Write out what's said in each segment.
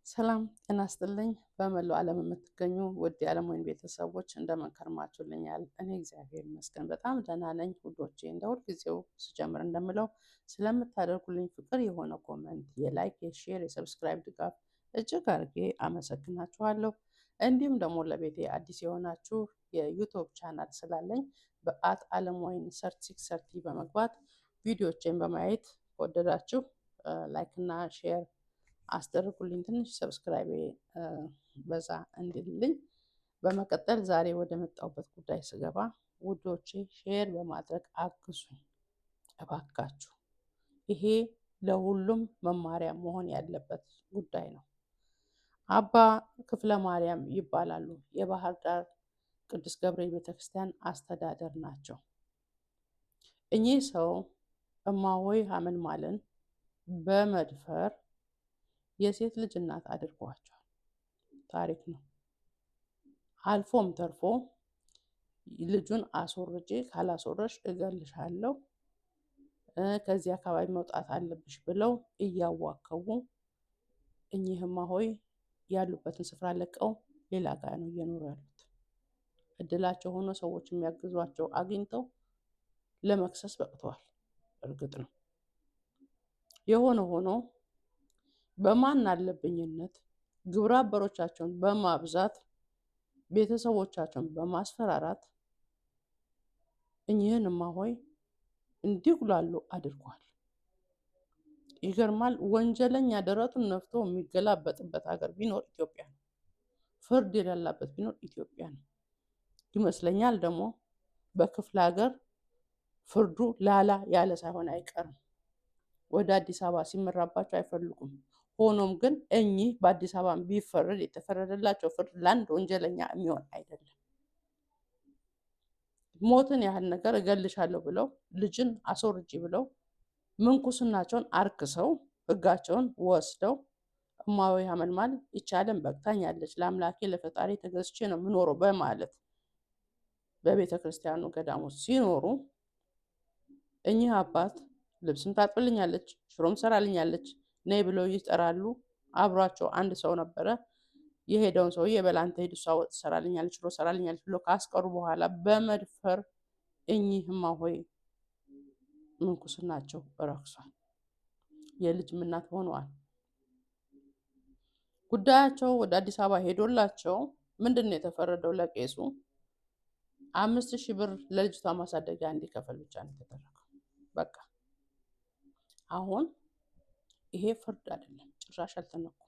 ሰላም ጤና ይስጥልኝ። በመላው ዓለም የምትገኙ ውድ የዓለም ወይን ቤተሰቦች እንደምን ከርማችሁልኛል? እኔ እግዚአብሔር ይመስገን በጣም ደህና ነኝ። ውዶቼ እንደ ሁልጊዜው ስጀምር እንደምለው ስለምታደርጉልኝ ፍቅር የሆነ comment፣ የ like፣ የ share፣ የ subscribe ድጋፍ እጅግ አድርጌ አመሰግናችኋለሁ። እንዲሁም ደግሞ ለቤቴ አዲስ የሆናችሁ የ YouTube channel ስላለኝ በ at ዓለም ወይን 3630 በመግባት ቪዲዮቼን በማየት ከወደዳችሁ like እና share አስደርጉልኝ። ትንሽ subscribe በዛ እንዲልልኝ። በመቀጠል ዛሬ ወደ መጣሁበት ጉዳይ ስገባ ውዶቼ share በማድረግ አግዙኝ እባካችሁ። ይሄ ለሁሉም መማሪያ መሆን ያለበት ጉዳይ ነው። አባ ክፍለ ማርያም ይባላሉ። የባህር ዳር ቅዱስ ገብርኤል ቤተክርስቲያን አስተዳደር ናቸው። እኚህ ሰው እማሆይ ሐመልማልን በመድፈር የሴት ልጅ እናት አድርጓቸዋል። ታሪክ ነው። አልፎም ተርፎ ልጁን አስወርጄ ካላስወረሽ እገልሻለሁ፣ ከዚህ አካባቢ መውጣት አለብሽ ብለው እያዋከቡ እኚህ እማሆይ ያሉበትን ስፍራ ለቀው ሌላ ጋር ነው እየኖሩ ያሉት። እድላቸው ሆኖ ሰዎች የሚያግዟቸው አግኝተው ለመክሰስ በቅተዋል። እርግጥ ነው የሆነ ሆኖ በማን አለብኝነት ግብረ አበሮቻቸውን በማብዛት ቤተሰቦቻቸውን በማስፈራራት እኚህን እማሆይ እንዲጉላሉ አድርጓል። ይገርማል። ወንጀለኛ ደረቱን ነፍቶ የሚገላበጥበት ሀገር ቢኖር ኢትዮጵያ ነው። ፍርድ የሌላበት ቢኖር ኢትዮጵያ ነው ይመስለኛል። ደግሞ በክፍለ ሀገር ፍርዱ ላላ ያለ ሳይሆን አይቀርም። ወደ አዲስ አበባ ሲመራባቸው አይፈልጉም። ሆኖም ግን እኚህ በአዲስ አበባ ቢፈረድ የተፈረደላቸው ፍርድ ለአንድ ወንጀለኛ የሚሆን አይደለም። ሞትን ያህል ነገር እገልሻለሁ ብለው ልጅን አስወርጂ ብለው ምንኩስናቸውን አርክሰው ሕጋቸውን ወስደው እማሆይ ሐመልማል ይቻለን በቅታኛለች፣ ለአምላኬ ለፈጣሪ ተገዝቼ ነው የምኖረው በማለት በቤተ ክርስቲያኑ ገዳም ውስጥ ሲኖሩ እኚህ አባት ልብስም ታጥብልኛለች፣ ሽሮም ሰራልኛለች፣ ነይ ብለው ይጠራሉ። አብሯቸው አንድ ሰው ነበረ። የሄደውን ሰውዬ በላንተ ሂድ፣ እሷ ወጥ ትሰራልኛለች፣ ሽሮ ሰራልኛለች ብሎ ካስቀሩ በኋላ በመድፈር እኚህ እማሆይ ምንኩስናቸው ረክሷል። የልጅ እናት ሆነዋል። ጉዳያቸው ወደ አዲስ አበባ ሄዶላቸው ምንድን ነው የተፈረደው? ለቄሱ 5,000 ብር ለልጅቷ ማሳደጊያ እንዲከፈል ብቻ ነው የተደረገው። በቃ አሁን ይሄ ፍርድ አይደለም፣ ጭራሽ አልተነኩም።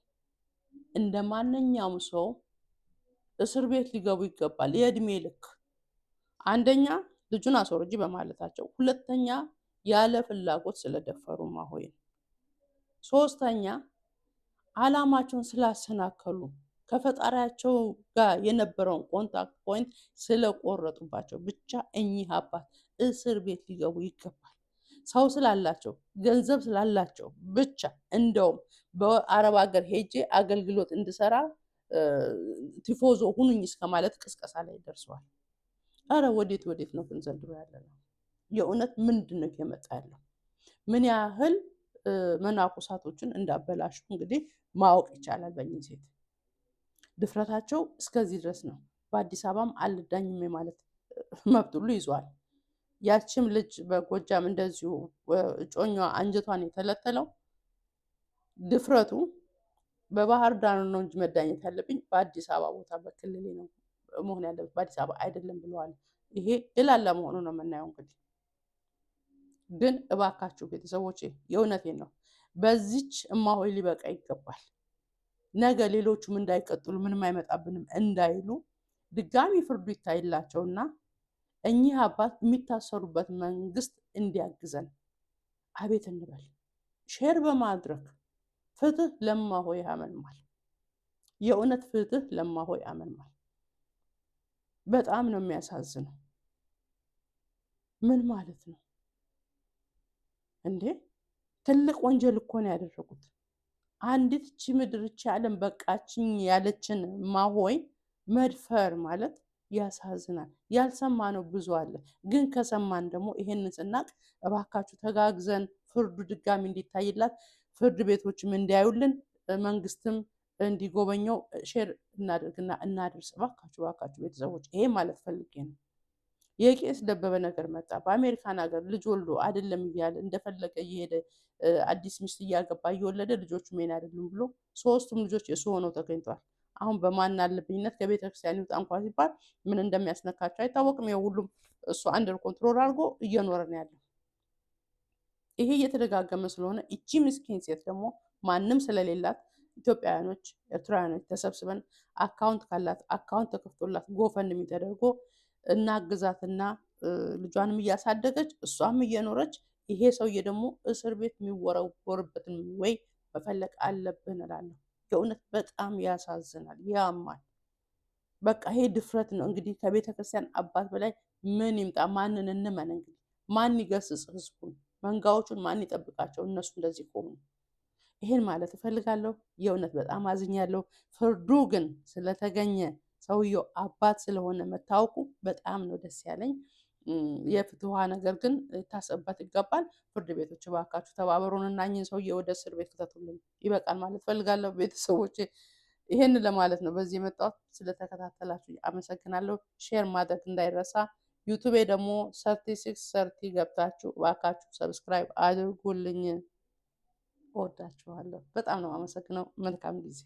እንደ ማንኛውም ሰው እስር ቤት ሊገቡ ይገባል፣ የእድሜ ልክ። አንደኛ ልጁን አስወርጂ በማለታቸው፣ ሁለተኛ ያለ ፍላጎት ስለደፈሩ እማሆይን፣ ሶስተኛ ዓላማቸውን ስላሰናከሉ ከፈጣሪያቸው ጋር የነበረውን contact point ስለቆረጡባቸው ብቻ እኚህ አባት እስር ቤት ሊገቡ ይገባል። ሰው ስላላቸው ገንዘብ ስላላቸው ብቻ እንደውም በአረብ ሀገር ሄጄ አገልግሎት እንድሰራ ቲፎዞ ሁኑኝ እስከ ማለት ቅስቀሳ ላይ ደርሰዋል። አረ ወዴት ወዴት ነው ግን ዘንድሮ ያለ ነው? የእውነት ምንድን ነው እየመጣ ያለው? ምን ያህል መናኮሳቶችን እንዳበላሹ እንግዲህ ማወቅ ይቻላል። በእኚህ ሴት ድፍረታቸው እስከዚህ ድረስ ነው። በአዲስ አበባም አልዳኝም የማለት መብት ሁሉ ይዟል። ያችም ልጅ በጎጃም እንደዚሁ እጮኛዋ አንጀቷን የተለተለው ድፍረቱ በባህር ዳር ነው እንጂ መዳኘት ያለብኝ በአዲስ አበባ ቦታ በክልሌ ነው መሆን ያለበት በአዲስ አበባ አይደለም ብለዋል። ይሄ ድል መሆኑ ነው የምናየው። እንግዲህ ግን እባካችሁ ቤተሰቦቼ የእውነቴን ነው፣ በዚች እማሆይ ሊበቃ ይገባል። ነገ ሌሎቹም እንዳይቀጥሉ ምንም አይመጣብንም እንዳይሉ ድጋሚ ፍርዱ ይታይላቸውና እኚህ አባት የሚታሰሩበት መንግስት እንዲያግዘን አቤት እንበል። share በማድረግ ፍትህ ለእማሆይ ሐመልማል፣ የእውነት ፍትህ ለእማሆይ ሐመልማል። በጣም ነው የሚያሳዝነው። ምን ማለት ነው እንዴ? ትልቅ ወንጀል እኮ ነው ያደረጉት። አንዲት እቺ ምድር እቺ ዓለም በቃችኝ ያለችን እማሆይ መድፈር ማለት ያሳዝናል። ያልሰማነው ብዙ አለ። ግን ከሰማን ደግሞ ይሄንን ስናቅ እባካችሁ ተጋግዘን ፍርዱ ድጋሚ እንዲታይላት ፍርድ ቤቶችም እንዲያዩልን መንግስትም እንዲጎበኘው share እናድርግና እናድርስ። እባካችሁ እባካችሁ ቤተሰቦች፣ ይሄ ማለት ፈልጌ ነው። የቄስ ደበበ ነገር መጣ። በአሜሪካን ሀገር ልጅ ወልዶ አይደለም እያለ እንደፈለገ እየሄደ አዲስ ሚስት እያገባ እየወለደ ልጆቹ የኔ አይደሉም ብሎ ሶስቱም ልጆች የሱ ሆነው ተገኝቷል። አሁን በማን አለብኝነት ከቤተ ክርስቲያን ይውጣ እንኳ ሲባል ምን እንደሚያስነካቸው አይታወቅም። ይኸው ሁሉም እሱ under control አድርጎ እየኖረ ነው ያለው። ይሄ እየተደጋገመ ስለሆነ እቺ ምስኪን ሴት ደግሞ ማንም ስለሌላት ኢትዮጵያውያኖች፣ ኤርትራውያኖች ተሰብስበን account ካላት account ተከፍቶላት GoFundMe ተደርጎ እናግዛትና ልጇንም እያሳደገች እሷም እየኖረች ይሄ ሰውዬ ደግሞ እስር ቤት የሚወረወርበትን ወይ መፈለግ አለብን እላለሁ። የእውነት በጣም ያሳዝናል፣ ያማል። በቃ ይሄ ድፍረት ነው። እንግዲህ ከቤተ ክርስቲያን አባት በላይ ምን ይምጣ? ማንን እንመን? እንግዲህ ማን ይገስጽ ህዝቡን? መንጋዎቹን ማን ይጠብቃቸው? እነሱ እንደዚህ ከሆኑ ይሄን ማለት እፈልጋለሁ። የእውነት በጣም አዝኛለሁ። ፍርዱ ግን ስለተገኘ ሰውየው አባት ስለሆነ መታወቁ በጣም ነው ደስ ያለኝ። የፍትሃ ነገር ግን ሊታሰብበት ይገባል። ፍርድ ቤቶች እባካችሁ ተባበሩን እና እኚህን ሰውዬ ወደ እስር ቤት ክተቱልን። ይበቃል ማለት እፈልጋለሁ። ቤተሰቦቼ ይሄን ለማለት ነው በዚህ የመጣሁት። ስለተከታተላችሁ አመሰግናለሁ። Share ማድረግ እንዳይረሳ። YouTube ኤ ደግሞ 3630 ገብታችሁ እባካችሁ subscribe አድርጉልኝ። እወዳችኋለሁ። በጣም ነው አመሰግነው። መልካም ጊዜ።